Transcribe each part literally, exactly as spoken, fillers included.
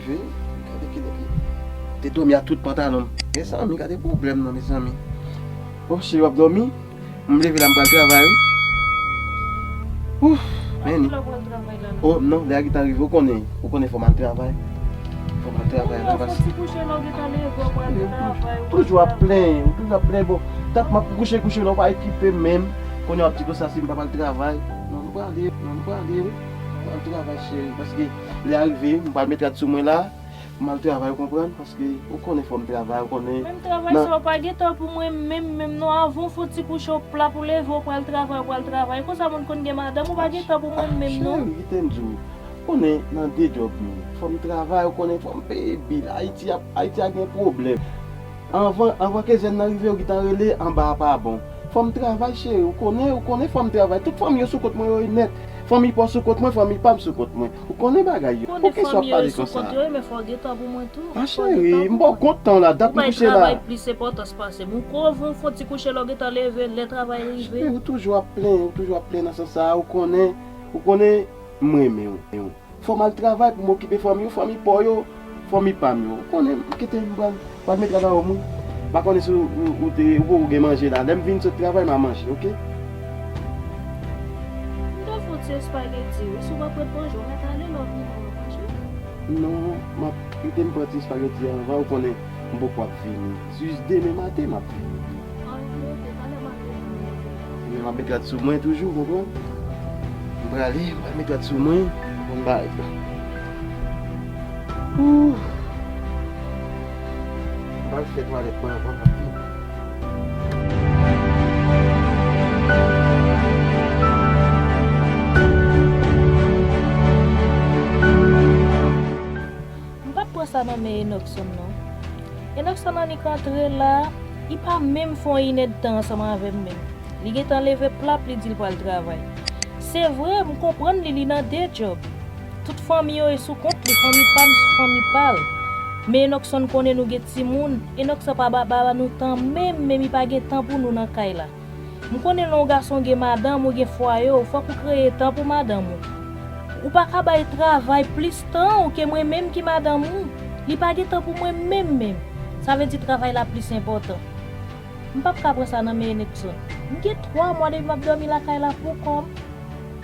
Wi, gade kilè li te dòmi ak tout pantalon m. Mezanmi, gade pwoblèm nan, mezanmi. Bon, cheri, w ap dòmi? M leve la, m pral travay, wi. Ouf, men ni. Oh, non, lè a gentan rive, ou konnen, ou konnen fò m al travay. Fò m al travay la, paske. Ou fò ti kouche la, ou gentan leve, ou pral travay, ou pral travay. Toujou ap plenyen, ou toujou ap plenyen, bon. Tank m ap kouche, kouche la, ou pa okipe m menm. Kounye a w ap di konsa si m pa pral travay. Non, m prale, non, m prale, wi. M pral travay, cheri, paske lè a rive, m pral met rad sou mwen la. M al travay, ou konprann? Paske ou konnen fò m travay, ou konnen. Menm travay sa, ou pa gen tan pou mwen menm, menm non. Avan w fè yon ti kouche, w plat, ou leve, ou pral travay, ou pral travay. Konsa moun konn gen madanm, ou pa gen tan pou mwen menm non. Cheri, kite m di w. Ou konnen nan de djòb nou. Fò m travay, ou konnen fò m peye bil. Ayiti ap, Ayiti a gen pwoblèm. Anvan, anvan kezèn nan rive, yo gentan rele, anba a pa bon. Fò m travay, cheri, ou konnen, ou konnen fò m travay. Tout fanmi yo sou kont mwen, yo onèt. Fanmi pa w sou kont mwen, fanmi pa m sou kont mwen. Ou konnen bagay yo. Poukisa w ap pale konsa? Ou konnen fanmi yo sou kont yo, men fò w gen tan pou mwen tou. Ah, cheri, m ba w kont tan w la, dat m kouche la. Ou bay travay plis enpòtans pase m. Ou konnen w fè yon ti kouche lè w gentan leve, lè travay rive. Cheri, ou toujou ap plenyen, ou toujou ap plenyen nan sans sa a, ou konnen, ou konnen m renmen w. Fò m al travay pou m okipe fanmi yo, fanmi pa w yo, fanmi pa m yo. Ou konnen, m kite m pral, pral met rad anwo m wi. M pa konnen si ou, ou, ou te, ou poko gen manje la. Lè m vin sot travay, m a manje, oke? M te fè yon ti espageti wi. Si w pa prèt manje, w mèt ale, lè w vini, w manje. Non, m ap kite m pran ti espageti a anvan, ou konnen. M poko ap vini. Jis demen maten m ap vini. An, ok, talè m ap vini. Men m ap met rad sou mwen toujou, ou konprann? M prale, m pral met rad sou mwen, pou m bay. Ooh. M pral fè twalèt mwen anvan m ap vini. M p ap pran sa nan men Enockson non. Enockson annik antre la, li pa menm fè yon inèdtan ansanm avè m menm. Li gentan leve plap, li di l pral travay. Se vre, m konprann li, li nan de djòb. Tout fanmi yo e sou kont li, fanmi pa m, fanmi pa l. Men Enockson konnen nou gen timoun, Enockson pa ba, ba nou tan menm, menm li pa gen tan pou nou nan kay la. M konnen lè yon gason gen madanm ou gen fwaye w, fòk ou kreye tan pou madanm ou. Ou pa ka bay travay plis tan ou ke mwen menm ki madanm ou. Li pa gen tan pou mwen menm menm. Sa vle di travay la plis enpòtan. M p ap ka pran sa nan men Enockson. M gen twa mwa depi m ap dòmi lakay la pou kò m.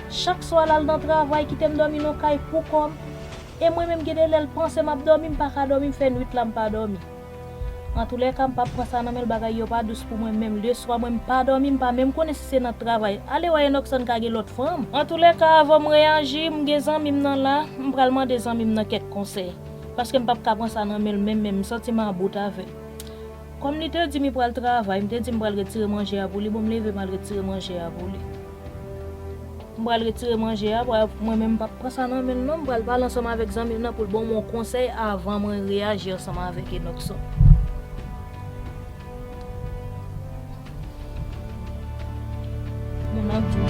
Chak swa l al nan travay, kite m dòmi nan kay pou kò m. E mwen menm gen de lè l panse m ap dòmi, m pa ka dòmi, m fè nwit la m pa dòmi. Antoulèka, m p ap pran sa nan men l, bagay yo pa dous pou mwen menm. Leswa mwen m pa dòmi, m pa menm konnen si se nan travay. Ale wè Enockson ka gen lòt fanm. Antoulèka, avan m reyaji, m gen zanmi m nan la, m pral mande zanmi m nan kèk konsèy. Paske m p ap ka pran sa nan men l menm menm, m santi m about avè l. Kòm li te di m li pral travay, m te di m pral retire manje a pou li, bon m leve m al retire manje a pou li. M pral retire manje a, mwen menm m p ap pran sa nan men l non, m pral pale ansanm avèk zanmi m nan pou l ban m yon konsèy avan mwen reyaji ansanm avèk Enockson. Moun nan di m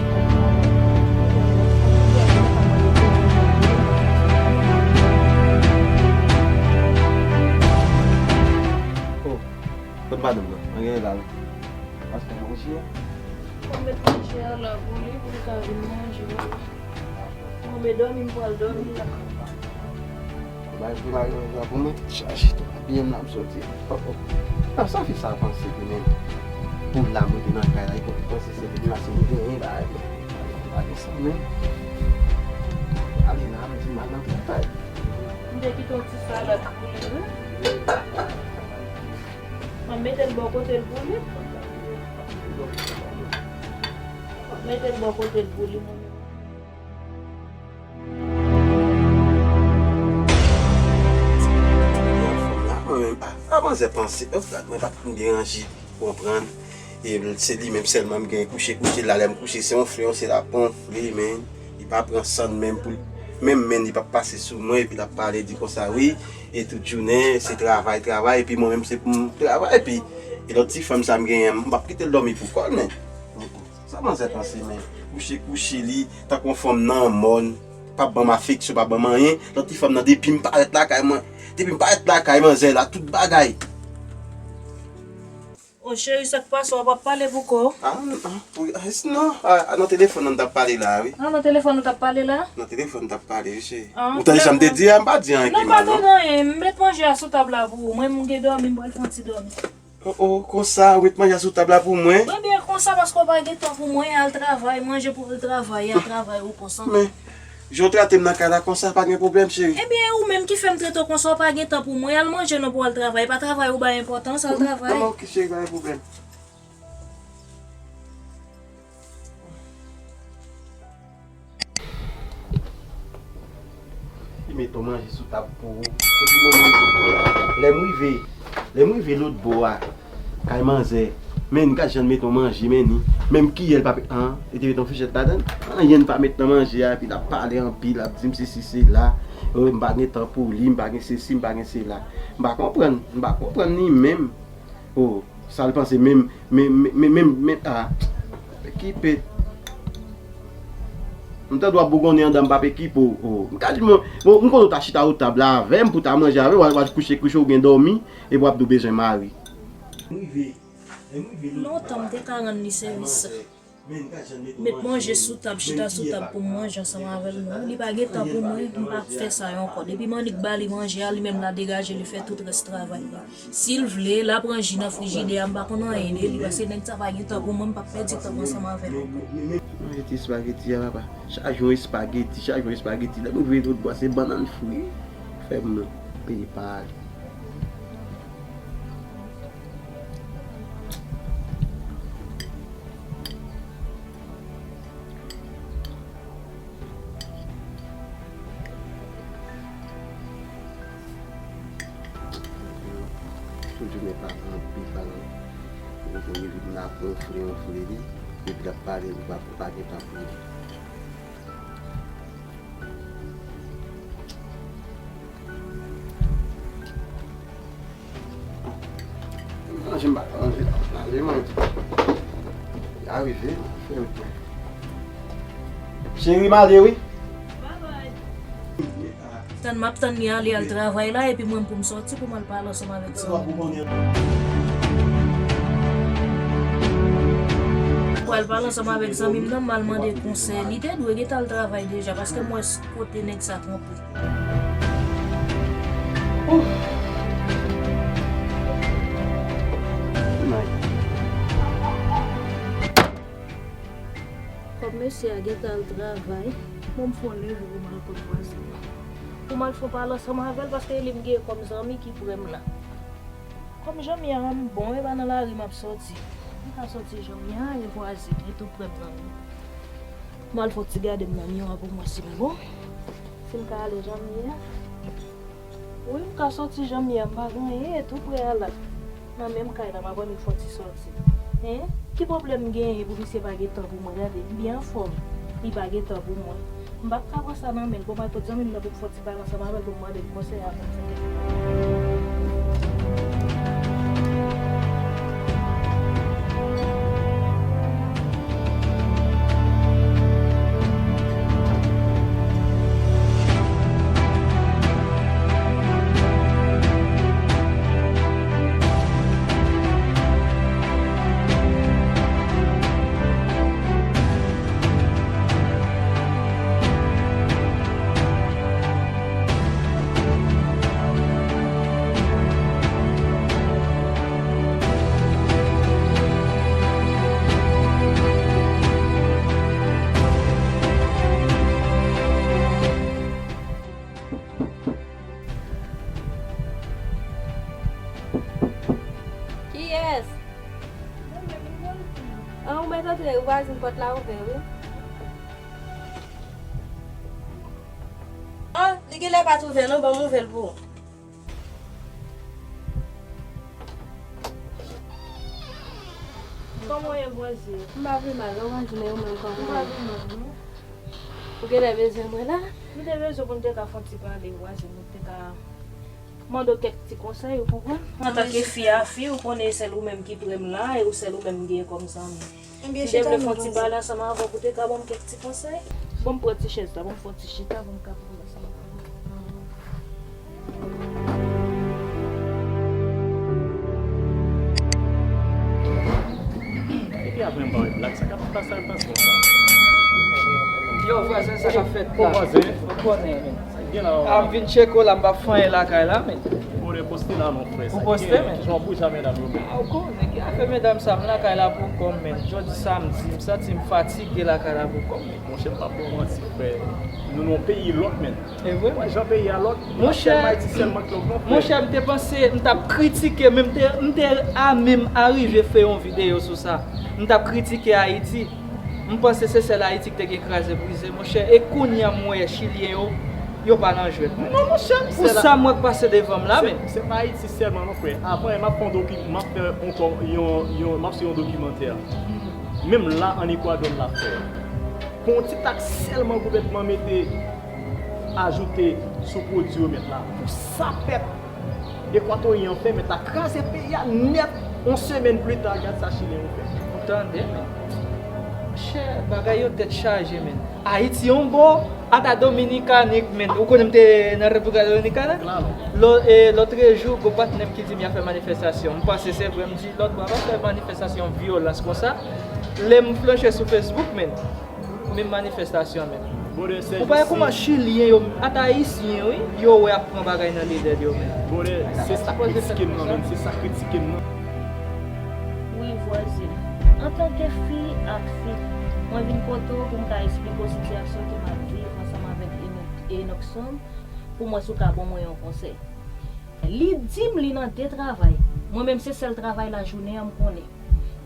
Oh, kot madanm nan? Mwen gen la wi. Paske manje a. Mwen met manje a la pou li, pou li ka vin manje. Mwen mwen dòmi, m pral dòmi. Bay pou la, la pou mwen chache tou. Byen m nan m soti. Oh, oh. Ah, sa fi sa panse li menm. Pou la mwen te nan kay la, li panse se li menm si mwen genyen bagay. Pa gen sa menm. Ale la, m di m al nan travay. M te kite yon ti salad pou li wi. Mwen mete l bò kote l pou li. Mete l bò kote l pou li mwen menm. Mwen menm, a, a manzè panse, oh, gad mwen pa t konn deranje, ou konprann? E se li menm sèlman m gen kouche, kouche la, lè m kouche, se yon flè, se la pon flè, men li pa pran san menm pou, menm men li pa pase sou mwen, epi l ap pale, di konsa, wi, e tout jounen, se travay, travay, epi mwen menm se pou m travay, epi, e lòt ti fanm sa m genyen, m p ap kite l dòmi pou kò l, men. Sa manzè panse, men. Kouche, kouche li, tankou yon fanm nan mòn, pa ban m afeksyon, pa ban m anyen. Lòt ti fanm nan, depi m parèt lakay mwen, depi m parèt lakay manzè la, tout bagay. Cheri, sa k pase, w ap pale pou kò w? Ah, non, ah, wi, ah, s-, non, ah, ah, nan telefòn nan n t ap pale la, wi. Ah, nan telefòn nou t ap pale la? Nan telefòn n t ap pale, wi, cheri. Ah, ou tande sa m te telefòn. Di a, m pa di anyen ki mal, non. Non, pa di anyen, m met manje a sou tab la pou ou. Mwen, m gen dòmi, m pral fè yon ti dòmi. Oh, oh, konsa, ou met manje a sou tab la pou mwen? Ebyen, konsa, paske w pa gen tan pou mwen, al travay, manje pou w al travay, al travay, ou konsa. Men, jan w trete m nan kay la konsa, pa gen pwoblèm, cheri. Ebyen, ou menm ki fè m trete w konsa, w pa gen tan pou mwen. Al manje non pou w al travay. Pa travay ou bay enpòtans, al travay. Bon, bon, ok, cheri, pa gen pwoblèm. Li met yon manje sou tab pou ou. Epi mwen menm, lè m rive, lè m rive lòt bò a, kay manzè, men gad jan l met yon manje, men ni, menm kiyè l pa pe, an, li te met yon fouchèt ladan l. Anyen l pa met nan manje a, epi l ap pale anpil, l ap di m sesi sela. Oh, m pa gen tan pou li, m pa gen sesi, m pa gen sela. M pa konprann, m pa konprann li menm. Oh, sa l panse menm, menm, menm, menm, menm, ah, ekipe. M tande w ap bougonnen anndan, m p ap ekipe w. Oh, m ka di, bon, bon, m konnen w ta chita sou tab la avè m pou w ta manje avè m, w al, w al kouche, kouche, ou gen dòmi, epi w ap di w bezwen mari. Lontan m te ka rann li sèvis. Met manje sou tab, chita sou tab pou m manje ansanm avè l, non. Li pa gen tan pou mwen, m p ap fè sa yo ankò. Depi m annik ba li manje a, li menm l a degaje, li fè tout rès travay la. Si l vle, l a pran ji nan frijidè a, m pa konn anyen de li, paske nèg sa pa gen tan pou mwen, m p ap pèdi tan m ansanm avè l ankò. Manje ti espageti a, papa. Chak jou espageti, chak jou espageti. Lè m rive lòt bò, se bannann fri. Fè m peye pa li. Toujou men pale anpil, pale anpil. Ou voye vin la pou enfle, enfle li. Epi l ap pale, li pa, pa gen tan pou li. Manje m pa ka manje la. Manje, manje. Arive, fè m. Cheri, m ale, wi. Tann m ap tann li ale al travay la, epi mwen pou m sòti pou m al pale ansanm avèk zanmi m. Pou al pale ansanm avèk zanmi m nan, m al mande konsèy. Li te dwe gentan al travay deja, paske m wè kote nèg sa twonpe. Kòm mesye a gentan al travay, bon, m fè yon leve pou m al kot vwazen an. Pou m al fè yon pale ansanm avè l, paske li m gen kòm zanmi ki prè m la. Kòm zanmi a m bon, e pa nan lari m ap sòti. M ka sòti jan m ye a, e vwazen, e tou prè m nan li. M al fè yon ti gade m nan miwa pou m wè si m bon. Si m ka ale jan m ye a. Wi, m ka sòti jan m ye a, m pa gen anyen, e tou prè a la. Nan menm kay la, m ap annik fè yon ti sòti. Hen? Ki pwoblèm m genyen pou misye pa gen tan pou mwen? Gade, m byen anfòm. Li pa gen tan pou mwen. M p ap ka pran sa nan men l. Bon, m al kot zanmi m nan pou m fè yon ti pale ansanm avè l pou m mande l konsèy avan m fè kèk. Kiyès? An, ou mèt antre wi, vwazin, pòt la ouvè wi. An, li genlè pa t ouvè non, ban m ouvè l pou ou. Kòman w ye, vwazin? M pa pi mal non, vwazin, e ou menm, kòman w ye? M pa pi mal non. Ou genlè bezwen mwen la? M te bezwen pou n te ka fè yon ti pale, vwazin, pou n te ka mande w kèk ti konsèy, ou konprann? Antanke fi a fi, ou konnen e sèl ou menm ki prè m la, e ou sèl ou menm m gen kòm zanmi. M te vle fè yon ti pale ansanm avè w pou te ka ban m kèk ti konsèy. Ban m pran ti chèz la, ban m fè yon ti chita pou m ka pale ansanm avè w. Mwen pa wè blag sa k ap pase ak pase konsa. Yo, vwazen, sa k ap fèt Bon, la? vwazen. Ou konnen, men. Gen la. A m vin tcheke w la, m pa fè anyen lakay la, men. Poste la non frè. Ou poste, men. Jan pou jan medam yo men. A, ou konnen, ki afè medam sa, m lakay la pou kò m, men. Jodi samdi, m santi m fatige lakay la pou kò m, men. Monchè, m pa pou manti frè. Nou nan peyi lòt men. E vre? Wè jan peyi a lòt. Monchè, sèlman Ayiti sèlman k lòt non frè. Monchè, m te panse, m t ap kritike, men m te, m te a menm arive fè yon videyo sou sa. M t ap kritike Ayiti. M panse se sèl Ayiti ki te gen kraze brize, monchè. E kounye a m wè Chilyen yo, yo pa nan jwèt, men. Non monchè, Pou sa m wè k pase devan m la, men. Se pa Ayiti sèlman non frè. Avan m ap fè yon doki, m ap fè yon, yon, yon, m ap fè yon dokimantè. Menm la an Ekwadò m la frè. Pou yon ti taks sèlman gouvènman mete ajoute sou pwodui yo mèt la. Pou sa pèp Ekwatoryen an fè mèt la kraze peyi a nèt. Yon semèn pli ta, gad sa Chilyen yo fè. Ou tande, men. Chè, bagay yo tèt chaje, men. Ayiti yon bò, ata Dominikanik, men. Ou konnen m te nan Repiblik Dominikana? Lò, e, lòtrejou, gon patnè m ki di m y a fè manifestasyon. M panse se vre, m di lòt bò a pa fè manifestasyon vyolans konsa. Lè m flanche sou Facebook, men. Menm manifestasyon, men. Ou pa wè kòman Chilyen yo, ata Ayisyen, wi, yo wè ap pran bagay nan lidè yo, men. Bonè, se sa kritike m nan, men. Se sa kritike m nan. Wi, vwazin. Antanke fi ak fi, mwen vin kote w pou m ka esplike w sitiyasyon ke m ap viv ansanm avèk Enockson, pou m wè si w ka ban mwen yon konsèy. Li di m li nan de travay. Mwen menm se sèl travay lajounen an m konnen.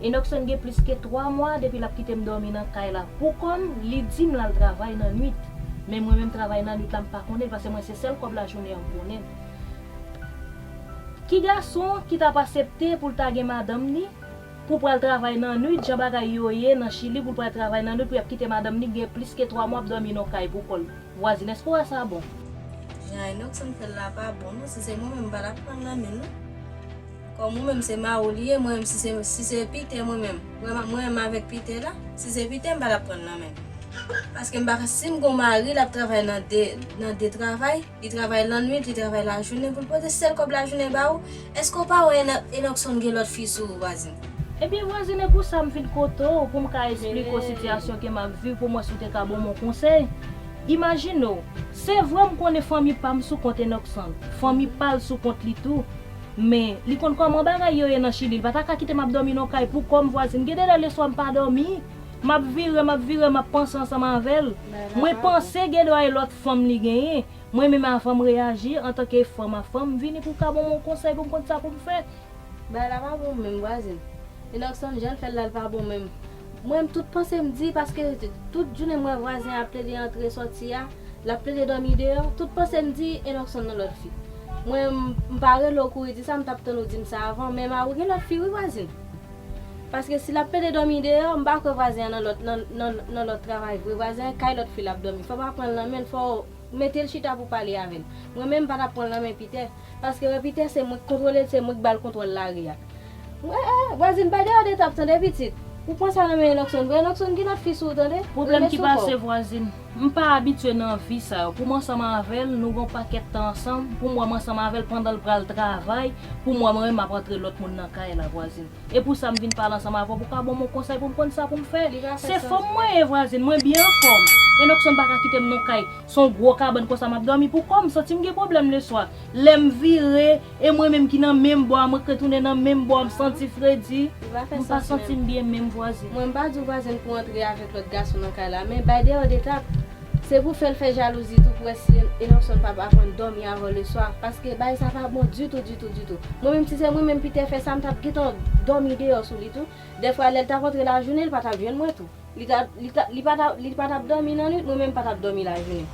Enockson gen plis ke twa mwa depi l ap kite m dòmi nan kay la pou kò m, li di m l al travay nan nwit. Men mwen menm travay nan nwit la m pa konnen l paske mwen se sèl kòb lajounen an m konnen. Ki gason ki t ap asepte pou l ta gen madanm li, pou pral travay nan nwit, jan bagay yo ye nan Chili, pou l pral travay nan nwit, pou y ap kite madanm li gen plis ke twa mwa ap dòmi nan kay pou kò l. Vwazin, èske w wè sa bon? Jan Enockson fè l la pa bon non, si se mwen menm m pa t ap pran l nan men l non. Kòm ou menm se mari w li ye, mwen menm si se, si se Peter mwen menm, mwen, mwen menm avèk Peter la, si se Peter m pa t ap pran l nan men l. Paske m pa, si m gon mari l ap travay nan de, nan de travay, li travay lannwit, li travay lajounen pou l pote sèl kòb lajounen ba ou, èske w pa wè Enockson gen lòt fi sou ou vwazin? Ebyen vwazin, e pou sa m vin kote w, pou m ka esplike w sitiyasyon ke m ap viv, pou m wè si w te ka ban m yon konsèy. Imajine w, se vre m konnen fanmi pa m sou kont Enockson, fanmi pa l sou kont li tou. Men, li konn kòman bagay yo ye nan Chili, li pa ta ka kite m ap dòmi nan kay pou kò m vwazin. Gen de lè leswa m pa dòmi, m ap vire, m ap vire, m ap panse ansanm avè l. Mwen panse gen dwa e lòt fanm li genyen. Mwen menm avan m reyaji, antanke fanm a fanm, m vini pou w ka ban m yon konsèy pou m konn sa pou m fè. Bagay la pa bon menm vwazin. Enockson jan l fè l la l pa bon menm. Mwen tout panse m di paske tout jounen m wè vwazen ap plede antre sòti a, l ap plede dòmi deyò, tout panse m di Enockson nan lòt fi. Mwen m pa rele w kouri di sa, m t ap tann ou di m sa avan, men mari w gen lòt fi wi vwazin. Paske si l ap plede dòmi deyò, m pa kwè vwazen an nan lòt, nan, nan, nan lòt travay vre. Vwazen an kay lòt fi l ap dòmi. Fò w pa pran l nan men l, fò w mete l chita pou w pale avè l. Mwen menm m pa t ap pran l nan men Peter. Paske wè Peter se mwen k kontwole l, se mwen k ba l kontwòl lari a. Wè, vwazin bay deyò de tap tande pitit. Ou pran sa nan men Enockson vre, Enockson gen lòt fi sou ou tande. Pwoblèm ki pase vwazin, m pa abitye nan vi sa yo. Pou m ansanm avè l, nou gen yon pakèt tan ansanm, pou m wè m ansanm avè l pandan l pral travay, pou m wè mwen menm m ap antre lòt moun nan kay la vwazin. E pou sa m vin pale ansanm avè w pou w ka ban m yon konsèy pou m konn sa pou m fè. Se fanm mwen ye vwazin, mwen byen anfòm. Enockson pa ka kite m nan kay, se yon gwo kabann konsa m ap dòmi pou kò m, santi m gen pwoblèm leswa. Lè m vire, e mwen menm ki nan menm bò a, mwen k retounen nan menm bò a, m santi fredi. M pa santi m byen menm vwazin. Mwen m pa di w vwazin pou w antre avèk lòt gason nan kay la, men bay deyò de tap. Se pou fè l fè jalouzi tou pou wè si Enockson p ap aprann dòmi avè w leswa, paske bagay sa pa bon ditou, ditou, ditou. Mwen menm si se mwen menm Peter fè sa, m t ap gentan dòmi deyò sou li tou. Dèfwa lè l t ap antre lajounen, li pa t ap jwenn mwen tou. Li t ap, li t ap, li pa t ap, li pa t ap dòmi nan nwit, mwen menm m pa t ap dòmi lajounen.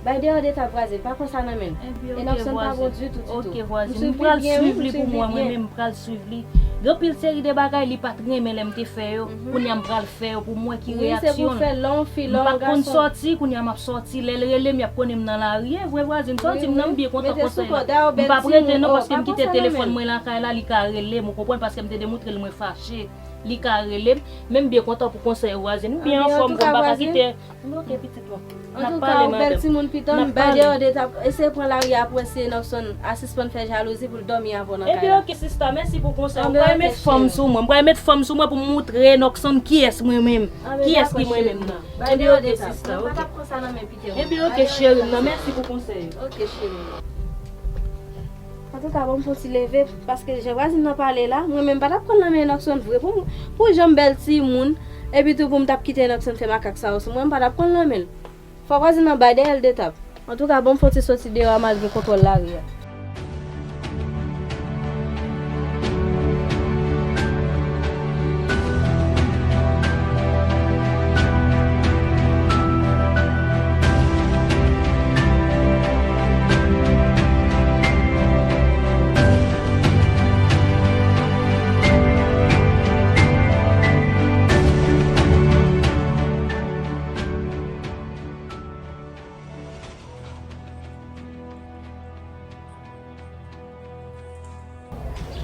Bay deyò de tap vwazin, pa pran sa nan men l. Enockson pa bon ditou, ditou. Ok vwazin, m pral swiv li pou mwen, mwen menm m pral swiv li. Gen anpil seri de bagay li pa t renmen lè m te fè yo, kounye a m pral fè yo pou m wè ki reyaksyon l. M pa t konn sòti, kounye a m ap sòti. Lè l rele m, y ap konnen m nan lari. E vre vwazin, sòti m nan m byen kontan konsa. M p ap rete non, paske m kite telefòn mwen lakay la, li ka rele m, ou konprann, paske m te demontre l mwen fache. Li ka rele m, men m byen kontan pou konsèy ou, vwazin. M byen anfòm, m pa ka kite. Anben, antouka, vwazin. Antouka, ou bèl timoun, pitan, m bay deyò de tap, eseye pran lari a pou wè si Nòkson a sispann fè jalouzi pou l dòmi avè w nan kay la. Ebyen, oke, sista, mèsi pou konsèy ou. Anben, oke, cheri. M pral met fòm sou mwen, m pral met fòm sou mwen pou m montre Nòkson kiyès mwen menm. Anben, dakò, cheri. Kiyès ki mwen menm nan. Bay deyò de tap. Ebyen, oke, sista, oke. Mwen pa t ap pran sa nan men pitan. Ebyen, oke, cheri m nan, mèsi pou konsèy ou. Oke, cheri. Antouka, bon, m fon ti leve, paske jan vwazin nan pale la, mwen menm m pa t ap pran l nan men Nòkson vre pou, pou jan m bèl timoun, epi tou pou m t ap kite Nòkson fè makak sa yo sou mwen, m pa t ap pran l nan men l. Fò vwazin nan bay dèyè l de tap. Antouka, bon, m fon ti soti deyò a m al gen kontwòl lari a.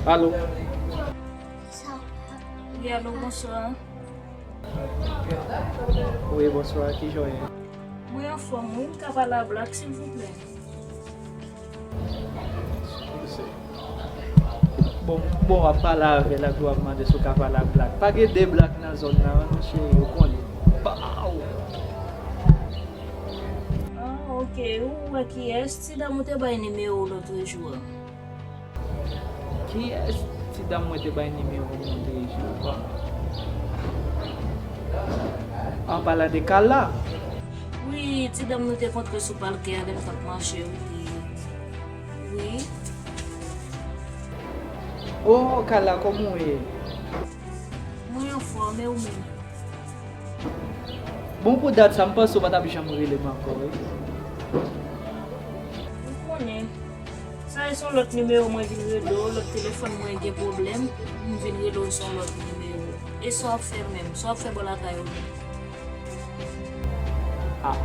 Alo. Wi, alo, bonswa. Wi, bonswa, kijan w ye? Mwen anfòm, wi, m ka pale a Black, silvouplè? Bon, bon, w ap pale avè l, epi w ap mande si w ka pale ak Black. Pa gen de Black nan zòn nan, non, cheri, ou konnen. Baw! Ah, oke, ou wè kiyès? Ti dam ou te bay nimewo w lòtrejou a. Kiyès ti dam mwen te bay nimewo m nan te jwe? An palan de Kala? Wi, ti dam nou te kontre sou palkè a lè m t ap mache, wi. Wi. Oh, Kala, kòman w ye? Mwen anfòm, e ou menm? Bon, pou dat sa, m panse w pa t ap janm rele m ankò, wi. Ou konnen, sa e se yon lòt nimewo mwen vin rele w, lòt telefòn mwen gen pwoblèm, m vin rele w se yon lòt nimewo. E sa w ap fè menm? Sa w ap fè bò lakay ou menm? Ah,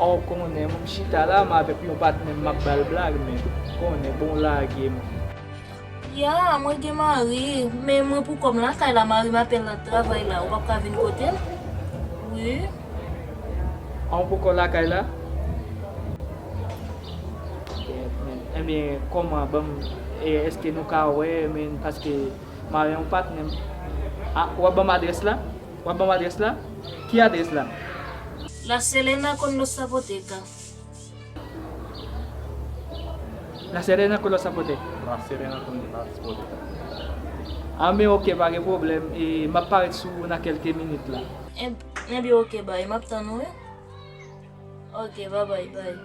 ou konnen, mwen m chita la, m avèk yon patnè m, m ap ba l blag, men konnen, bon, lage m. Ya, mwen gen mari, men mwen poukò m lakay la, mari m apèl nan travay la, ou p ap ka vin kote m? Wi. An, ou poukò lakay la? Ebyen, kòman, ban m, e, èske nou ka wè, men, paske mari an yon patnè m. A, w ap ban m adrès la? W ap ban m adrès la? Ki adrès la? La Serena con los Zapoteca. La Serena con los Zapoteca. La Serena con los Zapoteca. Ah, men oke, pa gen pwoblèm. E, m ap parèt sou ou nan kèlke minit la. Eb-, ebyen, oke, bay. M ap tann ou, wi. Oke, babay, bay.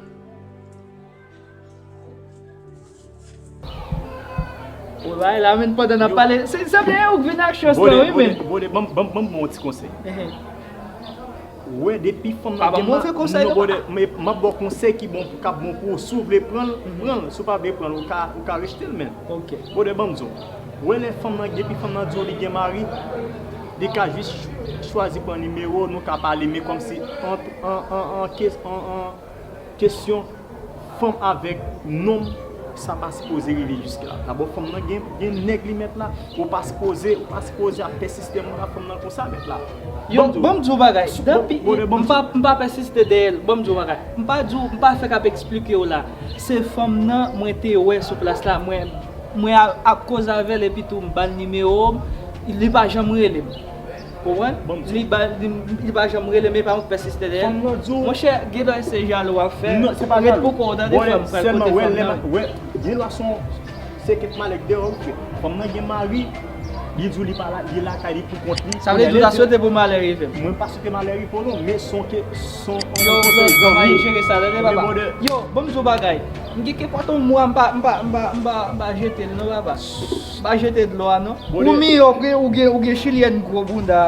Ou bay la, men pandan n ap pale, se, se byen ou k vin ak chans lan, wi, men. Bode, bode, bode, ban m, ban m, ban m ba w yon ti konsèy. Ehe. Wè, depi fanm nan gen ma-, non, bode, men m ap ba w konsèy ki bon, k ap bon pou ou. Si w vle pran l, pran l. Si w pa vle pran l, ou ka, ou ka rejte l, men. Oke. Bode, ban m di w. Wè, lè fanm nan, depi fanm nan di w li gen mari, li ka jis ch-, chwazi pran nimewo, nou ka pale, men kòmsi an, an, an, an, kes-, an, an, kesyon fanm avèk nonm, sa pa sipoze rive jiska la. Dabò, fanm nan gen, gen nèg li mèt la. Ou pa sipoze, ou pa sipoze ap pèsiste moun ak fanm nan konsa, mèt la. Yo, ban m di w bagay. Depi, m pa, m pa pèsiste dèyè l. Ban m di w bagay. M pa di w, m pa fèk ap eksplike w la. Se fanm nan, mwen te wè sou plas la. Mwen, mwen a-, ap koze avè l, epi tou, m ba l nimewo m. Li pa janm rele m. Konprann? Li ba, li, li pa janm rele m, e pa mwen k pèsiste dèyè l. Monchè, gen lè se jalou w ap fè. Non, se pa jalou. Ret pou kò w, tande, frè m, pral kote fanm nan. Wè, gen lè se yon, se kèk malè k dèyè w, frè. Fanm nan gen mari, li di w li pa la, li lakay li pou kont li. Sa vle di w ta swete pou malè rive m? Mwen pa swete malè rive w non, men se yon ke, se yon konsèy zanmi. Yo, yo, zanmi, jere sa, tande, papa. Yo, ban m di w bagay. M gen ke pòt yon mwa, m pa, m pa, m pa, m pa, m pa jete l non, papa. M pa jete dlo a non. Ou miyò, ou gen, ou gen, ou gen chilyèn gwo bounda.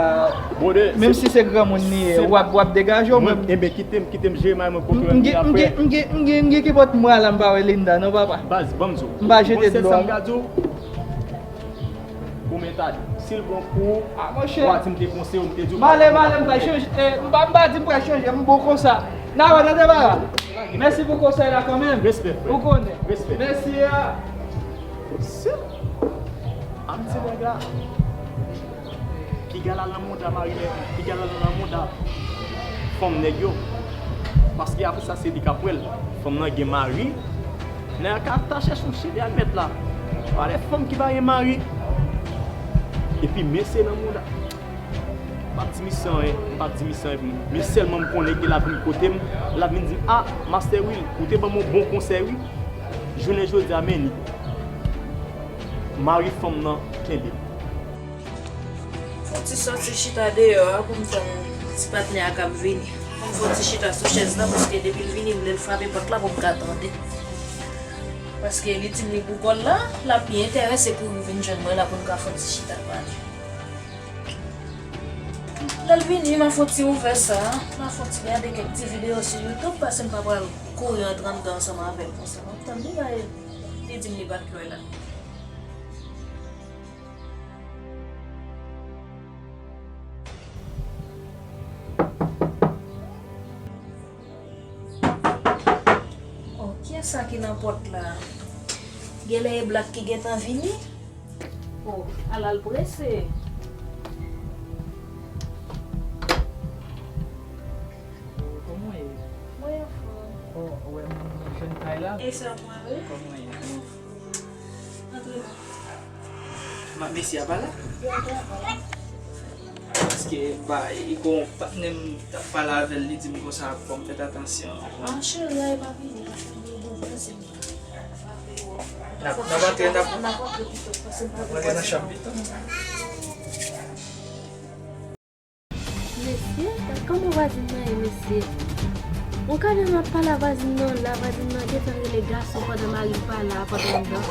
Menm si se granmoun li ye, w ap, w ap degaje w menm. Enben, kite m, kite m jere may mwen pou mwen apre. M gen, m gen, m gen, m gen, m gen ki pòt mwa la, m pa wè Linda non, papa. Baz, ban m di w. M pa jete dlo a. Ou mèt ale. Si l bon pou ou, w a di m te konseye w, m te di w pa. M ale, m ale, m pral chanje. Eh, m pa, m pa di m pral chanje, m bon konsa. N a wè, tande, papa. Mèsi pou konsèy la kanmenm. Respè, frè. Ou konnen. Respè. Mèsi a. Sip. A m ti nèg la. Piga l al nan mouda mari nèg, piga l al nan mouda fanm nèg yo. Paske apre sa, se li k ap wè l. Fanm nan gen mari. Nèg la ka ta chèche yon chede al mèt la. Pale fanm ki pa gen mari. Epi mesye nan mouda. M p ap di misye anyen, m p ap di misye anyen. Men sèlman m konnen ke l ap vin kote m, l ap vin di m, "A, Master Will, ou te ban m yon bon konsèy, wi." Jounen jodi a, men ni. Mari fanm nan kenbe m. Fò ti sòti chita deyò a pou m tann ti patnè a k ap vini. Pou m fò ti chita sou chèz la, paske depi l vini, m lè l frape pòt la pou m ka tande. Paske li di m li pou kò l la, l ap byen enterese kouri vin jwenn mwen la pou n ka fò ti chita pale. Lè l vini, m a fò ti ouvè sa, m a fò ti gade kèk ti videyo sou YouTube, paske m pa pral kouri antre anndan ansanm avè l konsa. M ap tann li la, e li di m li pa t lwen la. Oh, kiyès sa ki nan pòt la? Genlè e Black ki gentan vini? Oh, ala l prese. Oh, kòman w ye? Mwen anfòm. Oh, ou wè m jwenn kay la? E sa mwen, wi. Kòman w ye? Antre non. Ma, mesye a pa la? Yo travay. Paske, ba, e, e, kon, patnè m t ap pale avè l, li di m konsa, fò m fè atansyon. Ah, cheri a, e pa vini, paske li bon vre, se li. N ap, n ap antre, n ap, n ap antre pito, paske m pa vle. N ap antre nan chanm pito. Mesye, gad kòman vwazin nan ye, mesye. Yon kadè m ap pale a vwazin nan la, vwazin nan gentan rele gason pandan mari l pa la, pandan m nan.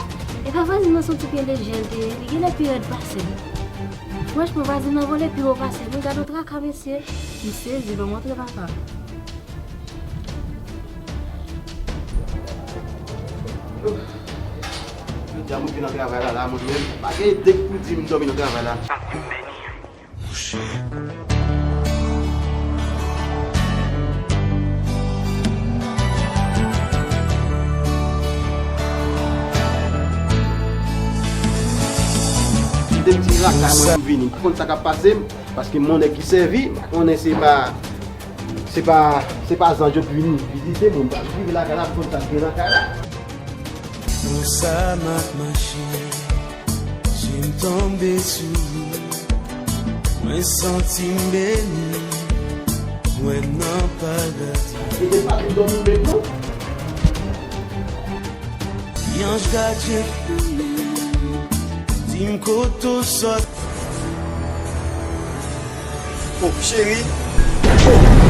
Epa vwazin nan se yon ti pye lejè l te ye, li genlè pi rèd pase m. Franchman, vwazin nan vole pi wo pase m. Gad yon traka, mesye. M sezi, ban m antre, papa. Jodi a mwen vin nan travay la, la, mwen menm, pa gen de kou di m dòmi nan travay la. Kite m ti lakay mwen pou m vini. M pa konn sa k ap pase m, paske m yon nèg ki sèvi, m pa konnen se pa, se pa, se pa zanj yo k vin vizite mwen. M pral rive lakay la, m konn sa k gen nan kay la. Konsa m ap mache, je m tonbe sou ou. Mwen santi m beni, mwen nan paradi. Li te pa vin dòmi menm non. Yon gadje pou li, di m kote w sòti. Oh, cheri. Oh.